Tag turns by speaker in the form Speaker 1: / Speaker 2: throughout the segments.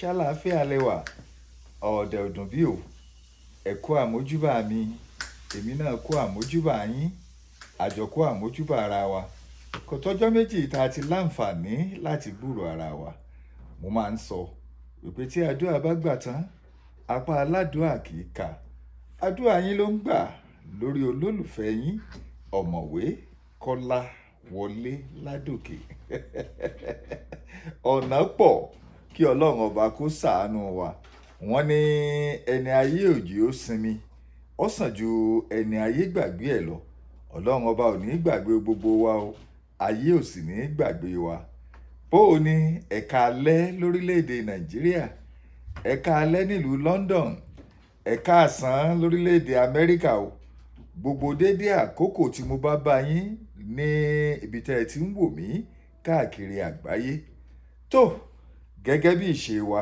Speaker 1: Ṣàlàáfíà lẹ wà, ọ̀dẹ̀ ọdún bí o. Ẹ kú àmójúbà mi, èmi náà kú àmójúbà yín, àjọkú àmójúbà ara wa. Kò tọ́jọ́ méjì tá a ti láǹfààní láti gbúrò ara wa. Mo máa ń sọ wípé tí àdúrà bá gbà tán, apá aládùà kì í kà. Àdúrà yín ló ń gbà lórí olólùfẹ́ yín, ọ̀mọ̀wé Kọ́lá Wọlé Ládòkè. Ọ̀nà pọ̀ kí Ọlọ́run ọba kó ṣàánú wa. Wọ́n ní ẹni ayé ò jẹ́ ó sinmi, ó sàn ju ẹni ayé gbàgbé ẹ̀ lọ. Ọlọ́run ọba ò ní gbàgbé gbogbo wa o, ayé ò sì ní gbàgbé wa. Bó o ní ẹ̀ka alẹ́ lórílẹ̀ èdè Nàìjíríà, ẹ̀ka alẹ́ nílùú London, ẹ̀ka àsán lórílẹ̀ èdè Amẹ́ríkà o. Gbogbo dédé àkókò tí mo bá bá yín ní ibi tí ẹ ti ń wò mí káàkiri àgbáyé. Tó, gẹ́gẹ́ bí ìṣe wa,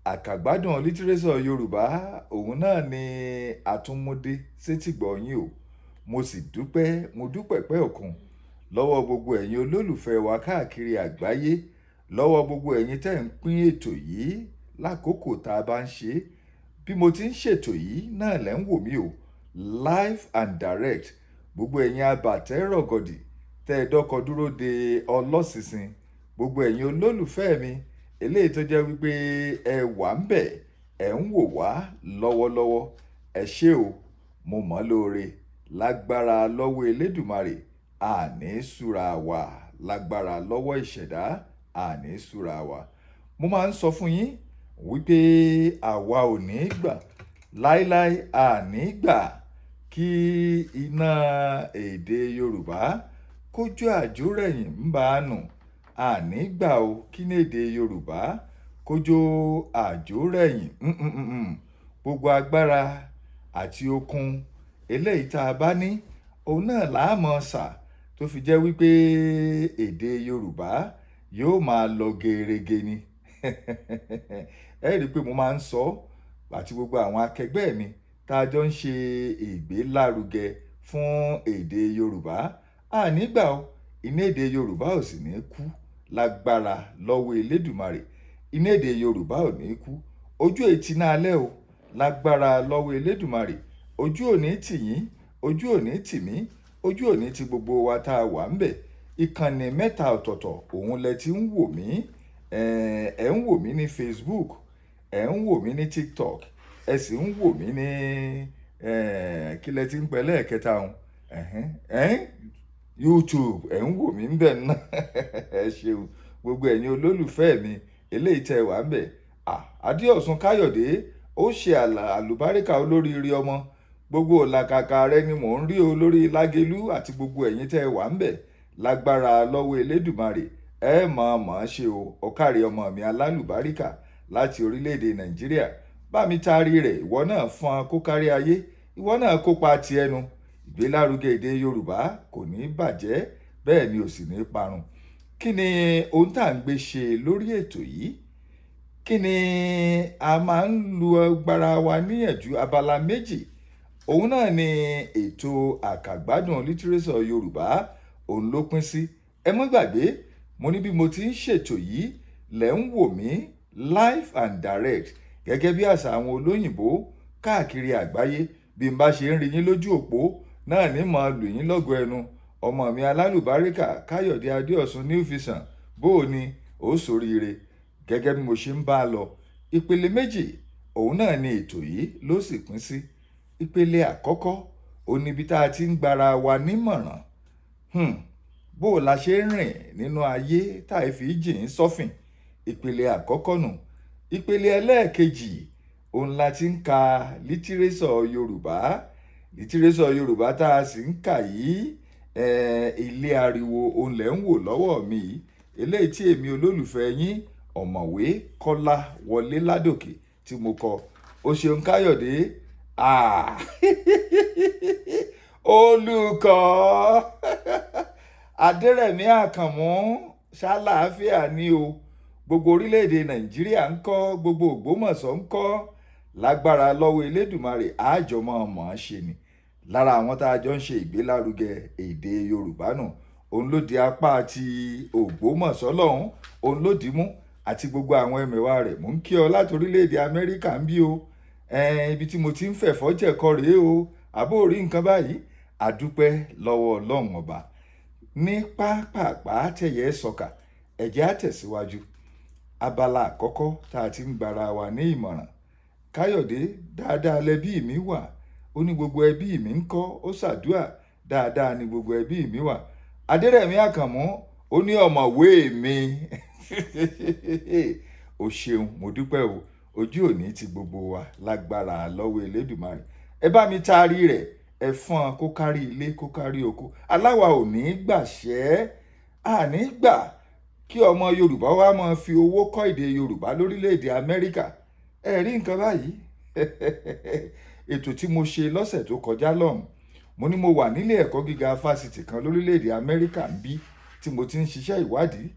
Speaker 1: àkàgbádùn lítírésọ̀ Yorùbá, òun náà ni àtúnmúdé sétìgbọ̀ yín o. Mo sì dúpẹ́, mo dúpẹ́ pẹ́ òkun lọ́wọ́ gbogbo ẹ̀yin olólùfẹ́ wa káàkiri àgbáyé, lọ́wọ́ gbogbo ẹ̀yin tẹ́ ń pín ètò yìí lákòókò tá a bá ń ṣe. Bí mo ti ń ṣètò yìí náà lẹ́ ń wò mí o, live and direct. Gbogbo ẹ̀yin abàtẹ́ rọ̀gọ̀dì tẹ́ ẹ dọ́kọ dúró de ọlọ́sinsin, gbogbo ẹ̀yin olólùfẹ́ mi, eléyìí tó jẹ́ wípé ẹ wà ń bẹ̀, ẹ ń wò wá lọ́wọ́lọ́wọ́. Ẹ ṣé o, mo mọ̀ lóore. Lágbára lọ́wọ́ Elédùmarè, àní súra wa. Lágbára lọ́wọ́ ìṣẹ̀dá, àní súra wa. Mo máa ń sọ fún yín wípé àwa ò ní gbà láíláí, àní gbà kí iná èdè Yorùbá kójú àjórẹ̀yìn ń bá a nù. Àní gbà o kí ní èdè Yorùbá kójú àjórẹ̀yìn. Gbogbo agbára àti okun eléyìí tá a bá ní, òun náà là á mọ̀ sà tó fi jẹ́ wípé èdè Yorùbá yóò máa lọ gerege ni. Ẹ rí i pé mo máa ń sọ àti gbogbo àwọn akẹgbẹ́ mi tá a jọ ń ṣe ìgbélárugẹ fún èdè Yorùbá. Àní gbà o, iná èdè Yorùbá ò sì ní kú lágbára lọ́wọ́ Elédùmarè. Iná èdè Yorùbá ò ní kú. Ojú ètí náà alẹ́ o, lágbára lọ́wọ́ Elédùmarè. Ojú ò ní tì yín, ojú ò ní tì mí, ojú ò ní ti gbogbo wa tá a wà ń bẹ̀. Ìkànnì mẹ́ta ọ̀tọ̀ọ̀tọ̀ òun lẹ ti ń wò mí. Ẹ ń wò mí ní Facebook, ẹ ń wò mí ní TikTok, ẹ sì ń wò mí ní kí lẹ ti ń pẹ́ lẹ́ẹ̀kẹta òun? YouTube, ẹ ń wò mí ń bẹ̀ náà. Ẹ ṣeun gbogbo ẹ̀yin olólùfẹ́ mi eléyìí tẹ́ wà ń bẹ̀. Adéọ̀sùn Káyọ̀dé ó ṣe àlùbáríkà olóríire ọmọ. Gbogbo làkàkà rẹ ni mò ń rí o lórí Lágelú àti gbogbo ẹ̀yin tẹ́ wà ń bẹ̀. Lágbára lọ́wọ́ Elédùmarè, ẹ mọ̀ mọ̀ ṣe o. Ọ̀kàrẹ̀ ọmọ mi alálùbáríkà láti orílẹ̀-èdè Nàìjíríà. Bá mi taari rẹ̀, ìwọ náà fọn kó kárí ayé, ìwọ náà kópa ti ẹnu. Ìgbélárugẹ èdè Yorùbá kò ní bàjẹ́, bẹ́ẹ̀ ni ò sì ní parun. Kí ni ohun tá à ń gbé ṣe lórí ètò yìí? Kí ni a máa ń lu agbára wa níyànjú? Abala méjì òun náà ni ètò àkàgbádùn lítírésọ̀ Yorùbá òun ló pín sí. Ẹ mọ́ gbàgbé, mo ní bí mo ti ń ṣètò yìí lẹ́ ń wò mí live and direct gẹ́gẹ́ bí àṣà àwọn olóyìnbó káàkiri àgbáyé. Bí n bá ṣe ń rí yín lójú òpó náà ní mọ̀ lù yín lọ́gọ ẹnu. Ọmọ mi alálùbáríkà Káyọ̀dé Adéọ̀sùn New Vision, bó o ní ó ṣoríire. Gẹ́gẹ́ bí mo ṣe ń bá a lọ, ìpele méjì òun náà ni ètò yìí ló sì pín sí. Ìpele àkọ́kọ́ òun níbi tá a ti ń gbára wa nímọ̀ràn. Bó o la ṣe ń rìn nínú ayé tá a fi jìn sọ́fìn. Ìpele àkọ́kọ́ nù. Ìpele ẹlẹ́ẹ̀kejì òun la ti ń ka lítírésọ̀ Yorùbá. Lítírésọ̀ Yorùbá tá a sì ń kà yìí, ilé ariwo òun lẹ̀ ń wò lọ́wọ́ mi yìí. Eléyìí tí èmi olólùfẹ́ yín, ọ̀mọ̀wé Kọ́lá Wọlé Ládòkè tí mo kọ. O ṣeun Káyọ̀dé. Olùkọ́ Adérẹ̀mí Àkànmú, ṣàlàáfíà ni o. Gbogbo orílẹ̀-èdè Nàìjíríà ń kọ́, gbogbo Ògbómọ̀ṣọ́ ń kọ́. Lágbára lọ́wọ́ Elédùmarè, àjọmọ́ mọ̀ ọ́n ṣe ni. Lára àwọn tá a jọ ń ṣe ìgbélárugẹ èdè Yorùbá nù, òun ló di apá ti Ògbómọ̀ṣọ́ lọ́hùn, òun ló dì í mú. Àti gbogbo àwọn ẹmẹ̀wà rẹ̀. Mò ń kí ọ láti orílẹ̀-èdè Amẹ́ríkà ń bí o. Ibi tí mo ti ń fẹ̀fọ́ jẹ̀kọ rèé o. Àbó rí nǹkan báyìí. Àdúpẹ́ lọ́wọ́ Ọlọ́run ọba. Ní pápápá tẹ̀yẹ sọ̀kà, ẹ jẹ́ á tẹ̀síwájú. Abala àkọ́kọ́ tá a ti ń gbara wa ní ìmọ̀ràn. Káyọ̀dé, dáadáa lẹbí mi wà. Ó ní gbogbo ẹbí mi ń kọ́, ó ṣàdúà, dáadáa ni gbogbo ẹbí mi wà. Adérẹ̀mí Àkànmú, ó ní ọ̀mọ̀wé mi. O ṣeun, mo dúpẹ́ o. Ojú òní ti gbogbo wa lágbára lọ́wọ́ Elédùmarè. Ẹ bá mi taari rẹ̀, ẹ fọ́n kó kárí ilé kó kárí oko. Aláwa ò ní gbàṣẹ́, a ní gbà kí ọmọ Yorùbá wa máa fi owó kọ́ èdè Yorùbá lórílẹ̀‐èdè Amẹ́ríkà. Ẹ rí nǹkan báyìí. Ètò tí mo ṣe lọ́sẹ̀ tó kọjá lọ́hùn, mo ní mo wà nílé ẹ̀kọ́ gíga fásitì kan lórílẹ̀‐èdè Amẹ́ríkà ń bí tí mo ti ń ṣiṣẹ́ ìwádìí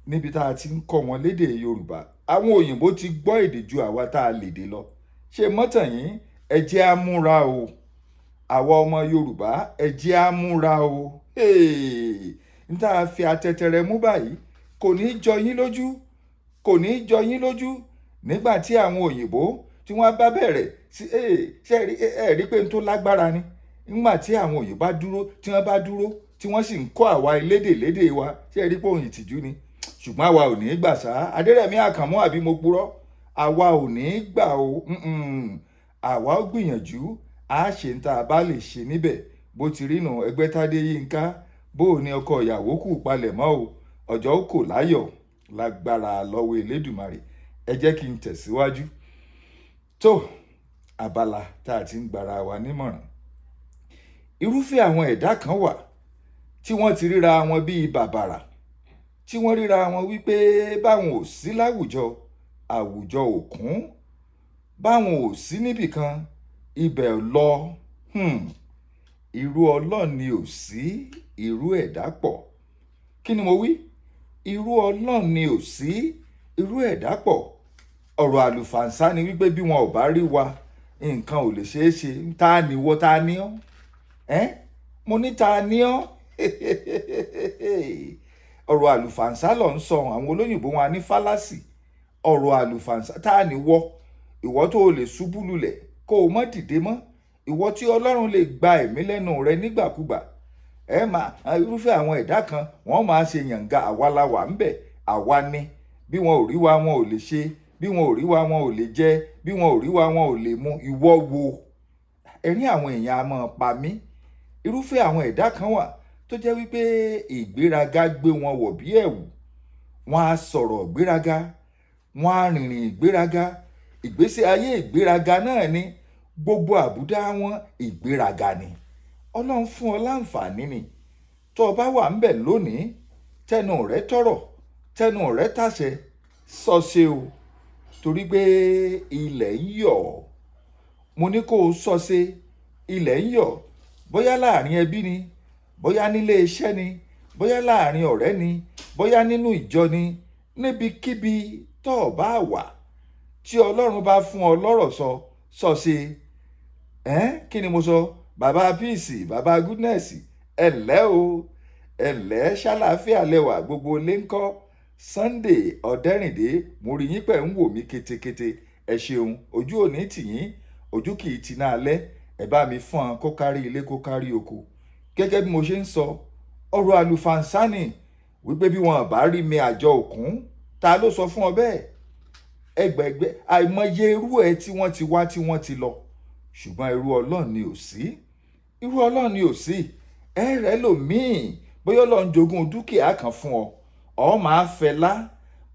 Speaker 1: níbi tá a ti ń kọ́ wọn lédè Yorùbá. Àwọn òyìnbó ti gbọ́ èdè ju àwa tá a lè dè lọ. Ṣé mọ́tàn yín? Ẹ jẹ́ á múra o. Àwa ọmọ Yorùbá, ẹ jẹ́ á múra o. N tá a fi atẹtẹrẹ mú báyìí kò ní í jọ yín lójú, kò ní í jọ yín lójú nígbà tí àwọn òyìnbó tí wọ́n bá bẹ̀rẹ̀ sí, ṣe ẹ rí pé n tó lágbára ni. Nígbà tí àwọn òyìnbó bá dúró, tí wọ́n bá dúró, tí wọ́n sì ń kọ́ àwa elédè lédè wa, ṣe ẹ rí pé òun ìtìjú ni. Ṣùgbọ́n àwa ò ní í gbà sá. Adérẹ̀mí Àkànmú, àbí mo purọ́? Àwa ò ní í gbà o. Àwa ó gbìyànjú, a ṣe ń tá a bá lè ṣe níbẹ̀. Bó ti rí nù. Ẹgbẹ́tádé Yínká, bó o ní ọkọ ìyàwó kù palẹ̀ mọ́ o. Ọjọ́ kò láyọ̀ lágbára lọ́wọ́ Elédùmarè. Ẹ jẹ́ kí n tẹ̀síwájú. Tó abala tá a ti ń gbara wa nímọ̀ràn. Irúfẹ́ àwọn ẹ̀dá kan wà tí wọ́n ti ríra wọn bíi bàbàrà, tí wọ́n ríra wọn wípé báwọn ò sí láwùjọ, àwùjọ ò kún, báwọn ò sí níbìkan, ibẹ̀ lọ. Irú Ọlọ́run ni ò sí, irú ẹ̀dá pọ̀. Kí ni mo wí? Irú Ọlọ́run ni ò sí, irú ẹ̀dá pọ̀. Ọ̀rọ̀ àlùfàǹsá ni wípé bí wọn ò bá rí wa, nǹkan ò lè ṣeé ṣe. Ta ni wọ́, ta ni ọ́? Mo ní ta ni ọ́? Ọ̀rọ̀ àlùfàǹsá ló ń sọ. Àwọn olóyìnbó wọn ní fálásì. Ọ̀rọ̀ àlùfàǹsá, ta ni wọ́? Ìwọ tó o lè ṣubú lulẹ̀ kó o mọ́ dìde mọ́. Ìwọ tí Ọlọ́run lè gba ẹ̀mí lẹ́nu rẹ nígbàkúgbà. Ẹ máa irúfẹ́ àwọn ẹ̀dá kan wọ́n máa ṣe yànga, àwa la wà ń bẹ̀, àwa ni. Bí wọn ò rí wa, wọn ò lè ṣe. Bí wọn ò rí wa, wọn ò lè jẹ. Bí wọn ò rí wa, wọn ò lè mu. Ìwọ wo? Ẹ̀rín àwọn èèyàn a máa pa mí. Irúfẹ́ àwọn ẹ̀dá kan wà tó jẹ́ wípé ìgbéraga gbé wọn wọ̀ bí ẹ̀wù. Wọ́n á sọ̀rọ̀ ìgbéraga, wọ́n á rìnrìn ìgbéraga. Ìgbésí ayé ìgbéraga náà ni gbogbo àbúdá wọn, ìgbéraga ni. Ọlọ́run fún ọ láǹfààní ni. Tó o bá wà ń bẹ̀ lónìí, tẹnu rẹ tọrọ, tẹnu rẹ tàṣẹ, sọ ṣe o. Torí pé ilẹ̀ ń yọ̀. Mo ní kó o sọ ṣe, ilẹ̀ ń yọ̀. Bóyá láàrin ẹbí ni, bóyá nílé iṣẹ́ ni, bóyá láàrin ọ̀rẹ́ ni, bóyá nínú ìjọ ni, níbikíbi tó o bá wà, tí Ọlọ́run bá fún ọ lọ́rọ̀ sọ, sọ ṣe. Kí ni mo sọ? Bàbá Peace, bàbá Goodness, ẹ ǹlẹ́ o, ẹ ǹlẹ́, ṣàlàáfíà lẹ́wà, gbogbo ilé ń kọ́. Sunday Ọ̀dẹ́rìndé, mo rí yín pẹ̀ ń wò mí ketekete. Ẹ ṣeun, ojú ò ní tì yín, ojú kì í ti náà alẹ́. Ẹ bá mi fọ́n kó kárí ilé kó kárí oko. Gẹ́gẹ́ bí mo ṣe ń sọ, ọ̀rọ̀ àlùfàǹsá ni wípé bí wọn bá rí mi, àjọ òkun. Ta ló sọ fún ọ bẹ́ẹ̀? Ẹgbẹ̀gbẹ́ àìmọye irú ẹ tí wọ́n ti wá tí wọ́n ti lọ. Ṣùgbọ́n irú Ọlọ́run ni ò sí. Irú Ọlọ́run ni ò sí. Ẹ rẹ lòmíì, bóyá Ọlọ́run jogún dúkìá kan fún ọ, ọ máa fẹlá.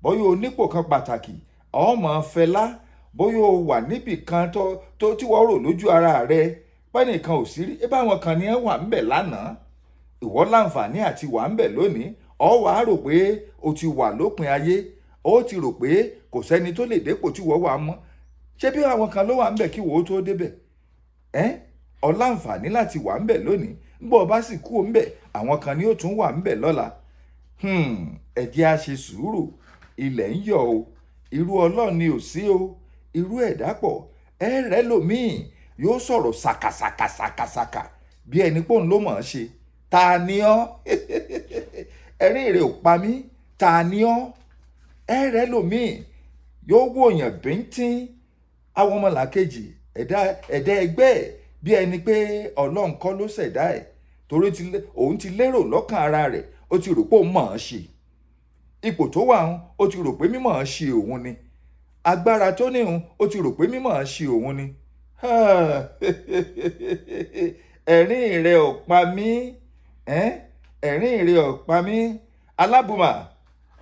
Speaker 1: Bóyá o nípò kan pàtàkì, ọ máa fẹlá. Bóyá o wà níbì kan tó tí wọ́n rò lójú ara rẹ pẹ́nìkan ò sí rí. Ẹ báwọn kan ní ẹ wà ń bẹ̀ lánàá, ìwọ láǹfààní àti wà ń bẹ̀ lónìí. Ọ wàá rò pé o ti wà lópin ayé, o ti rò pé kò sẹ́ni tó lè dépò tí wọ́n wà mọ́. Ṣé bí àwọn kan ló wà ń bẹ̀ kí wọ́n tó débẹ̀? Ọ láǹfààní láti wà ń bẹ̀ lónìí. Ńgbọ́ ọ bá sì kú ń bẹ̀, àwọn kan ni ó tún wà ń bẹ̀ lọ́la. Ẹ jẹ́ á ṣe sùúrù, ilẹ̀ ń yọ̀ o. Irú Ọlọ́run ni ò sí o, irú ẹ̀dá pọ̀. Ẹ rẹ lòmíì yóò sọ̀rọ̀ ṣàkàṣàkàṣàkàṣàkà bí ẹni pòun ló mọ̀ ọ́n ṣe. Ta ni ọ́? Ẹ̀rín rẹ̀ ò pa mí. Ta ni ọ́? Ẹ̀rẹ́ lòmíì yóò wòyàn bíntín, àwọn ọmọlàkejì, ẹ̀dá ẹgbẹ́ ẹ̀, bí ẹni pé Ọlọ́run kọ́ ló ṣẹ̀dá ẹ̀, torí òun ti lérò lọ́kàn ara rẹ̀, ó ti rò pé òun mọ̀ ọ́n ṣe. Ipò tó wà ń, ó ti rò pé mímọ̀ ọ́n ṣe òun ni. Agbára tó ní òun, ó ti rò pé mímọ̀ ọ́n ṣe òun ni. Ẹ̀rín rẹ̀ ò pa mí, ẹ̀rín rẹ̀ ò pa mí. Alábùmá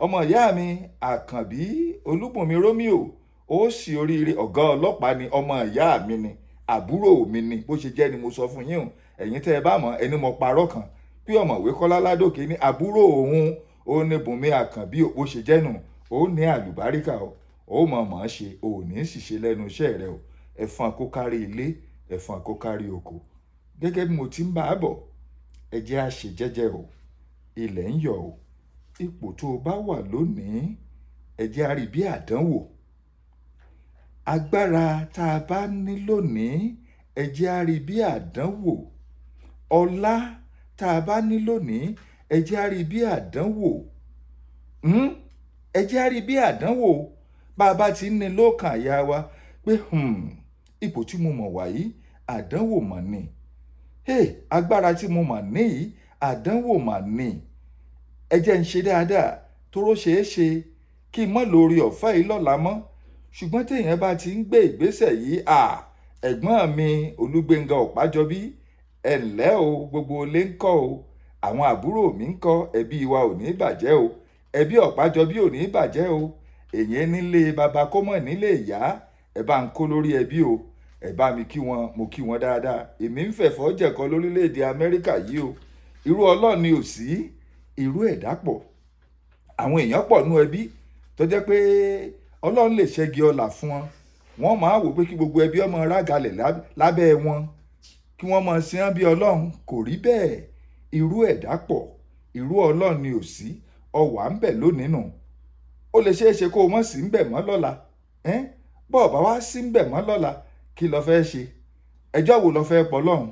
Speaker 1: ọmọ ìyá mi Àkànbí Olúbùnmi Romeo, ó sì oríire, ọ̀gá ọlọ́pàá ni, ọmọ ìyá mi ni, àbúrò mi ni. Bó ṣe jẹ́ ni mo sọ fún yín o. Ẹ̀yin tẹ́ ẹ bá mọ̀, ẹni mo parọ́ kan bí ọ̀mọ̀wé Kọ́lá Ládòkè ní àbúrò òun, ó ní Bùnmi Àkànbí. Bó ṣe jẹ́ nù, ó ní àlùbáríkà o, ó mọ̀ mọ̀ ṣe, ò ní sì ṣe lẹ́nu iṣẹ́ rẹ o. Ẹ̀fọn kó kárí ilé, ẹ̀fọn kó kárí oko. Gẹ́gẹ́ bí mo ti ń bá a bọ̀, ẹ jẹ́ á ṣe jẹ́jẹ́ o, ilẹ̀ ń yọ̀ o. Ipò tó o bá wà lónìí, ẹ jẹ́ á rí bí àdánwò. Agbára tá a bá ní lónìí, ẹ jẹ́ á rí bí àdánwò. Ọlá tá a bá ní lónìí, ẹ jẹ́ á rí bí àdánwò. Ẹ jẹ́ á rí bí àdánwò. Bá a bá ti ń ní lọ́kàn àyà wa pé ipò tí mo mọ̀ wà yìí, àdánwò mọ̀ ni. Hey, agbára tí mo mọ̀ ní yìí, àdánwò mọ̀ ni. Ẹ jẹ́ ń ṣe dáadáa, toró ṣeé ṣe kí n mọ̀ lórí ọ̀fẹ́ yìí lọ́la mọ́. Ṣùgbọ́n téèyàn bá ti ń gbé ìgbésẹ̀ yìí, ẹ̀gbọ́n mi Olúgbénga Ọ̀pájọbí, ẹ ǹlẹ́ o, gbogbo ilé ń kọ́ o, àwọn àbúrò mi ń kọ́, ẹbí wa ò ní bàjẹ́ o, ẹbí Ọ̀pájọbí ò ní bàjẹ́ o. Èyí nílé baba kó mọ̀ nílé ìyá, ẹ bá ń kó lórí ẹbí o, ẹ bá mi kí wọn, mo kí wọn dáadáa. Èmi ń fẹ̀fọ́ jẹ̀kọ lórílẹ̀‐èdè Amẹ́ríkà yìí o. Irú Ọlọ́run ni ò sí, irú ẹ̀dá pọ̀. Àwọn èèyàn pọ̀ nú ẹbí tó jẹ́ pé Ọlọ́run lè ṣẹ́gi ọlà fún wọn. Wọ́n máa wò pé kí gbogbo ẹbí ọmọ rágalẹ̀ lábẹ́ wọn, kí wọ́n máa sin án bí Ọlọ́run. Kò rí bẹ́ẹ̀. Irú ẹ̀dá pọ̀, irú Ọlọ́run ni ò sí. Ọwà ń bẹ lónìí nù. Ó lè ṣeé ṣe kó o mọ̀ sí ń bẹ̀ mọ́ lọ́la. Bọ́ ọ̀bá wá sí ń bẹ̀ mọ́ lọ́la, kí lo fẹ́ ṣe? Ẹjọ́ wo lo fẹ́ pọ̀ lọ́hùn?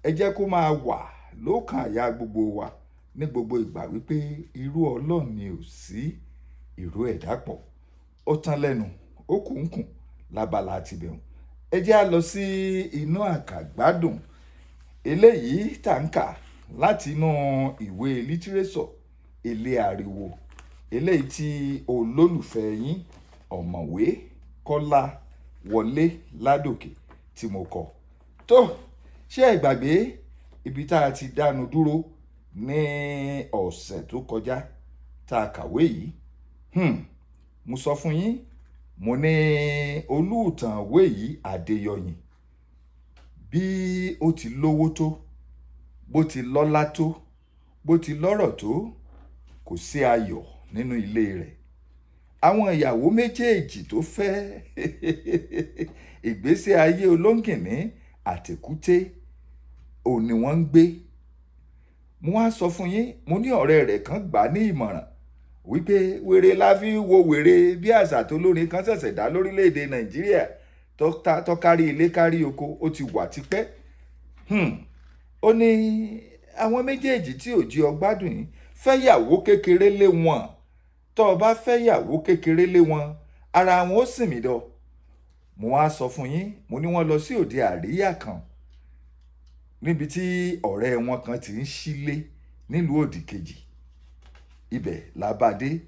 Speaker 1: Ẹ jẹ́ kó máa wà lókàn àyà gbogbo wa ní gbogbo ìgbà wípé irú Ọlọ́run ni ò sí, irú ẹ̀dá pọ̀. Ó tán lẹ́nu, ó kùnkùn lábala àti bẹ̀rùn. Ẹ jẹ́ á lọ sí inú àkàgbádùn eléyìí tá ń kà láti inú ìwé lítírésọ̀ Ilé Ariwo, eléyìí tí olólùfẹ́ yín ọ̀mọ̀wé Kọ́lá Wọlé Ládòkè tí mo kọ. Tó ṣé ẹ gbàgbé ibi tá a ti dánu dúró ní ọ̀sẹ̀ tó kọjá tá a kàwé yìí? Mo sọ fún yín, mo ní olùtànwé yìí Adéyọyìn, bí ó ti lówó tó, bó ti lọ́lá tó, bó ti lọ́rọ̀ tó, kò sí ayọ̀ nínú ilé rẹ̀. Àwọn ìyàwó méjèèjì tó fẹ́, ìgbésí ayé olóńgìní àtẹ̀kúté òun ni wọ́n ń gbé. Mo wá sọ fún yín, mo ní ọ̀rẹ́ rẹ̀ kan gbà ní ìmọ̀ràn wípé wèrè la fi wo wèrè, bí àṣà tó lórin kan ṣẹ̀ṣẹ̀ dá lórílẹ̀‐èdè Nàìjíríà tó kárí ilé kárí oko, ó ti wà tipẹ́. Ó ní àwọn méjèèjì tí ò jí ọ gbádùn yìí, fẹ́yàwó kékeré lé wọn. Tó o bá fẹ́yàwó kékeré lé wọn, ara wọn ó sì mí dọ̀. Mo wá sọ fún yín, mo ní wọ́n lọ sí òde àríyá kan níbi tí ọ̀rẹ́ wọn kan ti ń sílé nílùú òdì kejì. Ibẹ̀ la bá dé.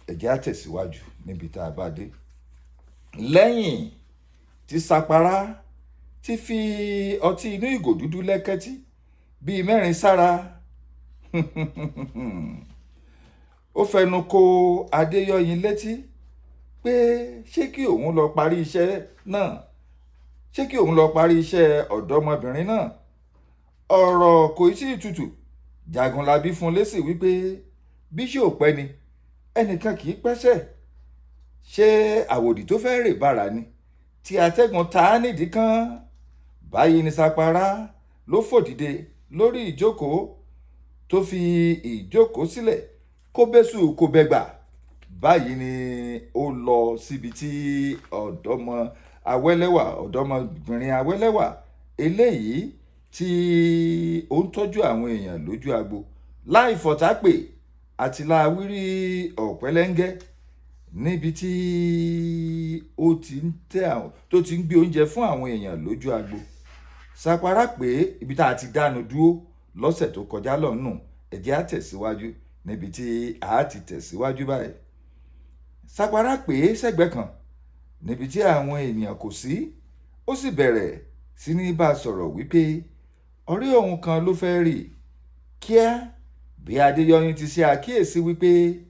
Speaker 1: Ẹ jẹ́ á tẹ̀síwájú níbi tá a bá dé. Lẹ́yìn tí Sapara ti fi ọtí inú ìgò dúdú lẹ́kẹ́tí bíi mẹ́rin sára, ó fẹnu ko Adéyọyìn létí pé ṣé kí òun lọ parí iṣẹ́ náà, ṣé kí òun lọ parí iṣẹ́ ọ̀dọ́mọbìnrin náà. Ọ̀rọ̀ kò tí ì tutù. Jagunlabi fún lésì wípé bí ṣé ò pẹ́ ni, ẹnìkan kì í pẹ́sẹ̀. Ṣé àwòdì tó fẹ́ rè bàrà ni tí atẹ́gùn ta á nídìí kan? Báyìí ni Sapara ló fòdìde lórí ìjókòó tó fi ìjókòó sílẹ̀, kó bẹ́sù kó bẹ́gbà. Báyìí ni ó lọ síbi tí ọ̀dọ́mọ awẹ́lẹ́wà, ọ̀dọ́mọbìnrin awẹ́lẹ́wà eléyìí tí ó ń tọ́jú àwọn èèyàn lójú agbo láì fọ̀tá pè àti láwírí ọ̀pẹ́lẹ́ngẹ́. Níbi tí ó ti ń tẹ́ àwọn tó ti ń gbé oúnjẹ fún àwọn èèyàn lójú agbo. Sapara pé ibi tá a ti dánu dúró lọ́sẹ̀ tó kọjá lọ́nù, ẹ jẹ́ á tẹ̀síwájú níbi tí a ti tẹ̀síwájú báyìí. Sapara pé sẹ́gbẹ̀ẹ́ kan níbi tí àwọn ènìyàn kò sí, ó sì bẹ̀rẹ̀ sí ní bá a sọ̀rọ̀ wípé ọ̀rẹ́ òun kan ló fẹ́ rí. Kíá bí Adéyọyìn ti ṣe àkíyèsí wípé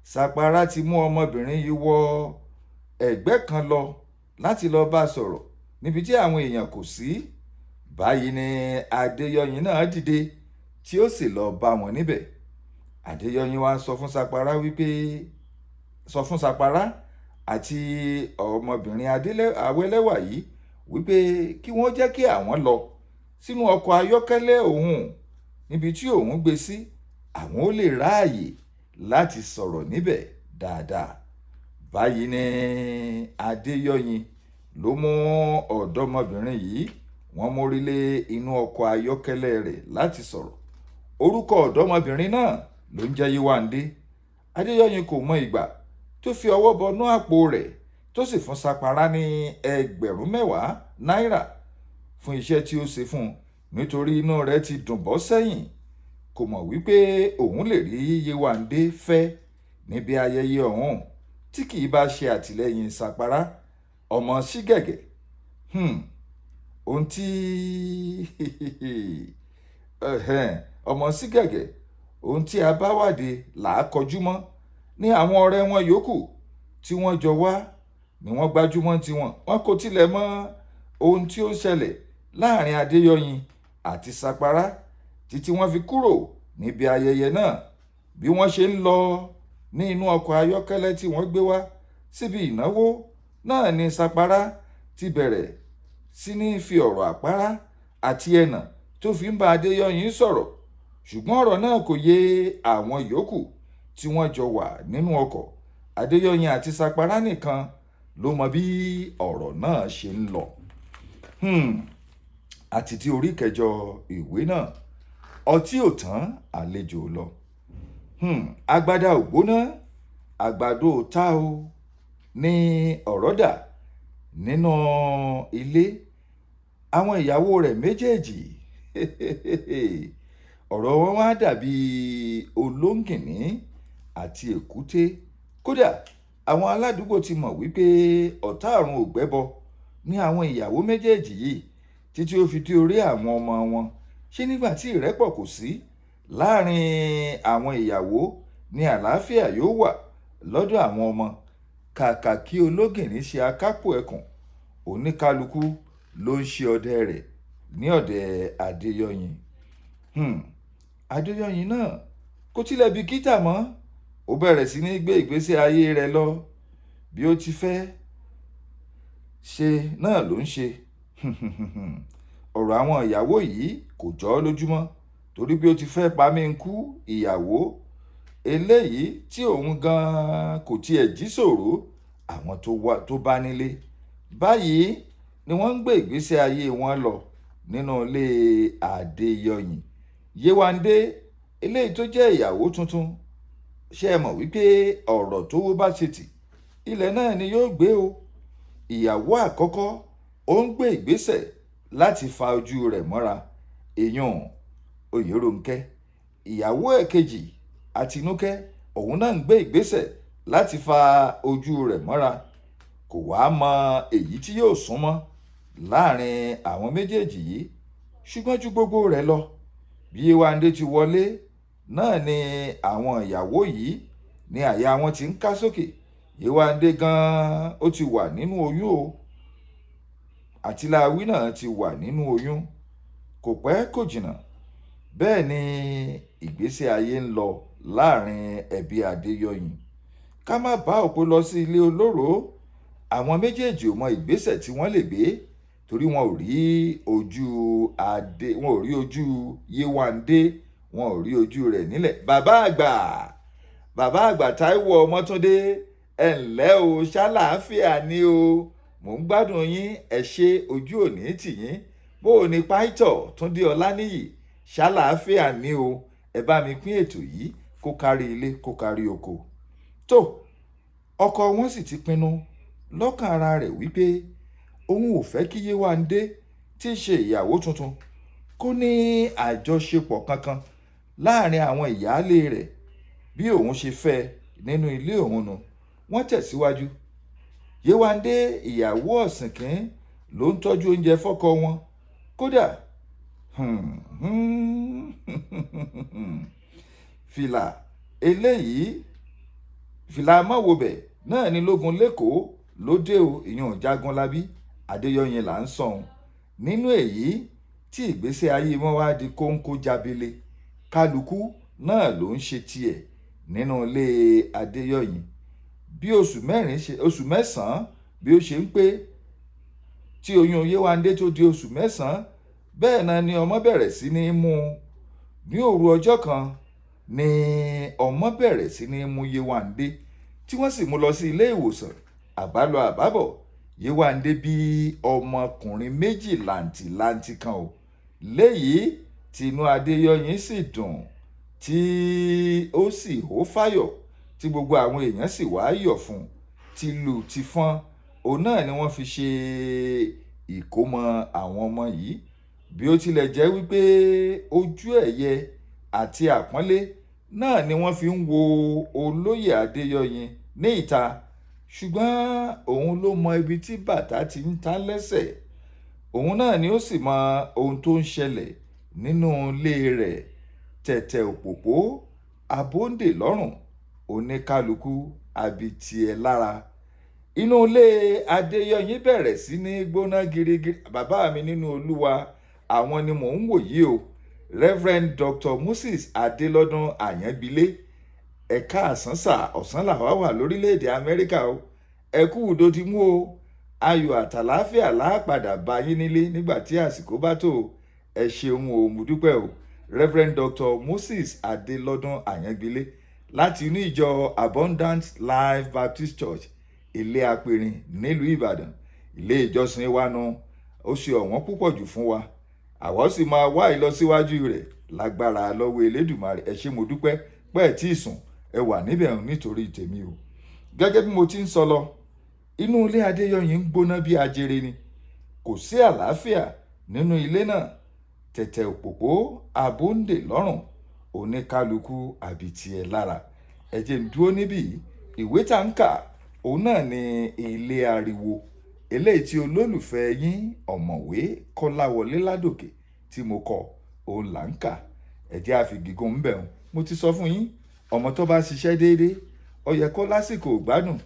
Speaker 1: Sapara ti mú ọmọbìnrin yìí wọ ẹ̀gbẹ́ kan lọ láti lọ bá a sọ̀rọ̀ níbi tí àwọn èèyàn kò sí. Báyìí ni Adéyọyìn náà dìde tí ó sì lọ bá wọn níbẹ̀. Adéyọyìn wá sọ fún Sapara wípé sọ fún Sapara àti ọmọbìnrin Awẹ́lẹ́wà yìí wípé kí wọ́n jẹ́ kí àwọn lọ sínú ọkọ̀ ayọ́kẹ́lẹ́ òun níbi tí òun gbé sí, àwọn ó lè ráàyè láti sọ̀rọ̀ níbẹ̀ dáadáa. Báyìí ni Adéyọyìn ló mú ọ̀dọ́mọbìnrin yìí, wọ́n mórí lé inú ọkọ̀ ayọ́kẹ́lẹ́ rẹ̀ láti sọ̀rọ̀. Orúkọ ọ̀dọ́mọbìnrin náà ló ń jẹ́ Yéwándé. Adéyọyìn kò mọ ìgbà tó fi ọwọ́ bọnú àpò rẹ̀ tó sì fún Sapara ní 10,000 náírà fún iṣẹ́ tí ó ṣe fún un, nítorí inú rẹ̀ ti dùn bọ́ sẹ́yìn. Kò mọ̀ wípé òun lè rí Yéwándé fẹ́ níbi ayẹyẹ ọ̀hún tí kì í bá ṣe àtìlẹ́yìn Sapara ọmọ Ṣígẹ̀gẹ̀. Ohun tí ọmọ Ṣígẹ̀gẹ̀, ohun tí a bá wádìí là á kọjú mọ́ ní àwọn ọ̀rẹ́ wọn yòókù tí wọ́n jọ wá ni wọ́n gbájúmọ́ tiwọn. Wọn kò tilẹ̀ mọ ohun tí ó ń ṣẹlẹ̀ láàrin Adéyọyìn àti Sapara títí wọ́n fi kúrò níbi ayẹyẹ náà. Bí wọ́n ṣe ń lọ ní inú ọkọ̀ ayọ́kẹ́lẹ́ tí wọ́n gbé wá síbi ìnáwó náà ni Sapara ti bẹ̀rẹ̀ sí ní fi ọ̀rọ̀ àpárá àti ẹ̀nà tó fi ń bá Adéyọyìn sọ̀rọ̀. Ṣùgbọ́n ọ̀rọ̀ náà kò yé àwọn yòókù tí wọ́n jọ wà nínú ọkọ̀. Adéyọyìn àti Sapara nìkan ló mọ bí ọ̀rọ̀ náà ṣe ń lọ. Àti tí orí kẹjọ ìwé náà, ọtí ò tán, àlejò ò lọ. Agbada ò gbóná, àgbàdo ò ta o ní ọ̀rọ̀ dà nínú ilé. Àwọn ìyàwó rẹ̀ méjèèjì ọ̀rọ̀ wọn wá dàbí olóńgìní àti èkúté. Kódà àwọn aládùúgbò ti mọ̀ wípé ọ̀tá àrùn ò gbẹ́bọ ní àwọn ìyàwó méjèèjì yìí títí ó fi dé orí àwọn ọmọ wọn. Ṣé nígbà tí ìrẹ́pọ̀ kò sí láàrin àwọn ìyàwó ni àlàáfíà yóò wà lọ́dọ̀ àwọn ọmọ? Kàkà kí ológìnní ṣe akápò ẹkùn, oníkálukú ló ń ṣe ọdẹ rẹ̀ ní ọ̀dẹ̀ Adéyọyìn. Adéyọyìn náà kò tilẹ̀ bìkítà mọ́. Ó bẹ̀rẹ̀ sí ní gbé ìgbésí ayé rẹ̀ lọ bí ó ti fẹ́ ṣe náà ló ń ṣe. Ọ̀rọ̀ àwọn ìyàwó yìí kò jọ ọ́ lójúmọ́ torí bí ó ti fẹ́ pa mí ń kú ìyàwó eléyìí tí òun gan-an kò tiẹ̀ jí sòrò àwọn tó bá nílé. Báyìí ni wọ́n ń gbé ìgbésí ayé wọn lọ nínú ilé Adéyọyìn. Yéwándé eléyìí tó jẹ́ ìyàwó tuntun, ṣé ẹ mọ̀ wípé ọ̀rọ̀ tó wó bá ṣe tì ilẹ̀ náà ni yóò gbé o. Ìyàwó àkọ́kọ́ ó ń gbé ìgbésẹ̀ láti fa ojú rẹ̀ mọ́ra, èèyàn Oyèrónkẹ́. Ìyàwó ẹ̀kejì Àtinúkẹ́ òun náà ń gbé ìgbésẹ̀ láti fa ojú rẹ̀ mọ́ra. Kò wá mọ èyí tí yóò súnmọ́ láàrin àwọn méjèèjì yìí. Ṣùgbọ́n ju gbogbo rẹ̀ lọ, bí Yéwándé ti wọlé náà ni àwọn ìyàwó yìí ní àyà wọn ti ń ká sókè. Yéwándé gan-an ó ti wà nínú oyún o. Àtìláàwí náà ti wà nínú oyún. Kò pẹ́ kò jìnnà. Bẹ́ẹ̀ ni ìgbésí ayé ń lọ láàrin ẹbí Adéyọyìn. Ká má bá òpó lọ sí ilé olóró. Àwọn méjèèjì ò mọ ìgbésẹ̀ tí wọ́n lè gbé torí wọn ò rí ojú Adé, wọn ò rí ojú Yéwándé, wọn ò rí ojú rẹ̀ nílẹ̀. Bàbá àgbà Táíwò Ọmọ́túndé, ẹ ǹlẹ́ o, ṣàlàáfíà ni o. Mò ń gbádùn yín, ẹ ṣe ojú òní tì yín. Bó o ní Pító Túndé Ọláníyì, ṣàlàáfíà ni o. Ẹ bá mi pín ètò yìí kó kárí ilé kó kárí oko. Tó Ọkọ wọn sì ti pinnu lọ́kàn ara rẹ̀ wípé òun ò fẹ́ kí Yéwándé tí í ṣe ìyàwó tuntun kó ní àjọṣepọ̀ kankan láàrin àwọn ìyáálé rẹ̀ bí òun ṣe fẹ́ nínú ilé òun nu. Wọ́n tẹ̀síwájú. Yéwándé ìyàwó Ọ̀sìnkín ló ń tọ́jú oúnjẹ fọ́kọ wọn. Kódà fìlà eléyìí, fìlà mọ́wọ́bẹ̀ náà ní lógun lẹ́kọ̀ọ́ ló dé o, ìyẹn Jagunlabi Adéyọyìn là ń sọ̀hún. Nínú èyí tí ìgbésí ayé wọn wá di kóńkó jábélé, kálukú náà ló ń ṣe tiẹ̀ nínú ilé Adéyọyìn. Bí oṣù mẹ́rin ṣe, oṣù mẹ́sàn-án bí ó ṣe ń pé tí oyún Yéwándé tó di oṣù mẹ́sàn-án, bẹ́ẹ̀ náà ni ọmọ bẹ̀rẹ̀ sí ní mú un. Ní òru ọjọ́ kan ni ọmọ bẹ̀rẹ̀ sí ní mú Yéwándé, tí wọ́n sì mú lọ sí ilé ìwòsàn. Àbálọ àbábọ̀, Yéwándé bí ọmọkùnrin méjì làǹtìlanti kan o. Léyìí tí inú Adéyọyìn sì dùn tí ó sì hó fáyọ̀, tí gbogbo àwọn èèyàn sì wá yọ̀ fún un. Tìlù tìfọn òun náà ni wọ́n fi ṣe ìkómọ àwọn ọmọ yìí. Bí ó tilẹ̀ jẹ́ wípé ojú ẹ̀yẹ àti àpọ́nlé náà ni wọ́n fi ń wo olóyè Adéyọyìn ní ìta, ṣùgbọ́n òun ló mọ ibi tí bàtà ti ń ta lẹ́sẹ̀. Òun náà ni ó sì mọ ohun tó ń ṣẹlẹ̀ nínú ilé rẹ̀. Tẹ̀tẹ̀ òpópó, abóńdè lọ́rùn, oníkálukú àbí tiẹ̀ lára. Inú ilé Adéyọyìn bẹ̀rẹ̀ sí ní gbóná girigiri. Bàbá mi nínú Olúwa, àwọn ni mò ń wò yìí o. Reverend Dr. Moses Adélọ́dún Àyàngbílé, ẹ̀ka àsánsà ọ̀sán làwa wà lórílẹ̀‐èdè Amẹ́ríkà o. Ẹ kú ìdòdìmú o. Ayọ̀ àtàláfíà lápadà bá yín nílé nígbà tí àsìkò bá tó. Ẹ ṣeun o, mo dúpẹ́ o. Reverend Dr. Moses Adélọ́dún Àyàngbílé láti inú ìjọ Abundant Life Baptist Church, Ilé Apẹ̀rìn nílùú Ìbàdàn. Ilé ìjọsìn wa nu, ó ṣe ọ̀wọ́n púpọ̀ jù fún wa. Àwa ó sì máa wá ìlọsíwájú rẹ̀ lágbára lọ́wọ́ Elédùmarè. Ẹ ṣé, mo dúpẹ́ pẹ́ ẹ̀ tí ì sùn, ẹ wà níbẹ̀ nítorí tèmi o. Gẹ́gẹ́ bí mo ti ń sọ lọ, inú ilé Adéyọyìn ń gbóná bí ajere ni. Kò sí àlàáfíà nínú ilé náà. Tẹ̀tẹ̀ òpópó, abóńdè lọ́rùn, oníkálukú àbí tiẹ̀ lára. Ẹ jẹ́ n dúró níbí. Ìwé tá ń kà òun náà ni Ilé Ariwo, eléyìí tí olólùfẹ́ yín ọ̀mọ̀wé Kọ́láwọlé Ládòkè tí mo kọ, òun là ń kà. Ẹ jẹ́ àfi gígùn ń bẹ̀ ọ́n. Mo ti sọ fún yín, ọmọ tó bá ṣiṣẹ́ déédéé, ó yẹ kó lásìkò gbádùn.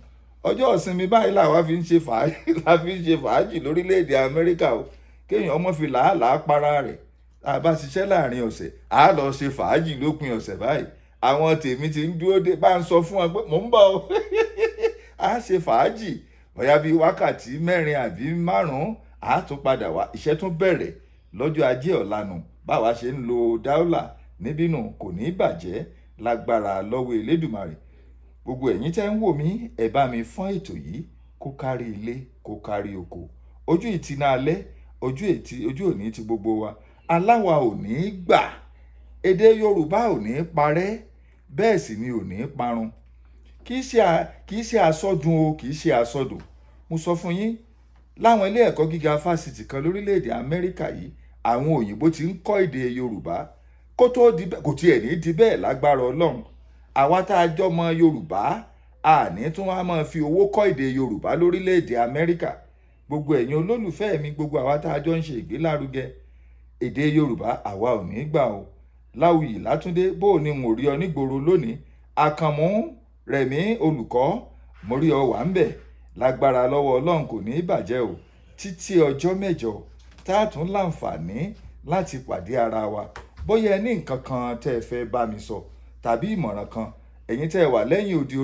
Speaker 1: Ọjọ́ ìsinmi báyìí làwa fi ń ṣe fàájì, la fi ń ṣe fàájì lórílẹ̀‐èdè Amẹ́ríkà o. Kéèyàn ọmọ fi làálàá para rẹ̀. Tá a bá ṣiṣẹ́ láàrin ọ̀sẹ̀, a lọ ṣe fàájì lópin ọ̀sẹ̀ báyìí. Àwọn tèmi ti ń dúró dé bá ń sọ fún wọn pé mò ń bọ̀ o. A ṣe fàájì bóyá bíi wákàtí mẹ́rin àbí márùn-ún, a tún padà wá. Iṣẹ́ tún bẹ̀rẹ̀ lọ́jọ́ ajé ọ̀la nù. Báwa ṣe ń lo dáúlà níbí nù, kò ní bàjẹ́ lágbára lọ́wọ́ Elédùmarè. Gbogbo ẹ̀yin tẹ́ ń wò mí, ẹ bá mi fọ́n ètò yìí kó kárí ilé, kó kárí oko. Ojú ìtìná alẹ́, ojú ètí, ojú òní ti gbogbo wa. Aláwa ò ní gbà. Èdè Yorùbá ò ní parẹ́, bẹ́ẹ̀ sì ni ò ní parun. Kì í ṣe àsọdùn o, kì í ṣe àsọdùn. Mo sọ fún yín, láwọn ilé ẹ̀kọ́ gíga fásitì kan lórílẹ̀ èdè Amẹ́ríkà yìí, àwọn òyìnbó ti ń kọ́ èdè Yorùbá. Kó tó di bẹ́ẹ̀, kò tiẹ̀ ní di bẹ́ẹ̀ lágbára Ọlọ́run. Àwa tá a jọmọ Yorùbá, a ní tún wá máa fi owó kọ́ èdè Yorùbá lórílẹ̀ èdè Amẹ́ríkà. Gbogbo ẹ̀yin olólùfẹ́ mi, gbogbo àwa tá a jọ ń ṣe ìgbélárugẹ èdè Yorùbá, àwa ò ní gbà o. Láwùyí Látúndé, bó o ní n ò rí ọ nígboro lónìí. Àkànmú Rẹ̀mí olùkọ́, mo rí ọ wà ń bẹ̀. Lágbára lọ́wọ́ Ọlọ́run, kò ní bàjẹ́ o. Títí ọjọ́ mẹ́jọ tá a tún láǹfààní láti pàdé ara wa. Bóyá ẹ ní nǹkan kan tẹ́ ẹ fẹ́ bá mi sọ tàbí ìmọ̀ràn kan, ẹ̀yin tẹ́ ẹ wà lẹ́yìn odi.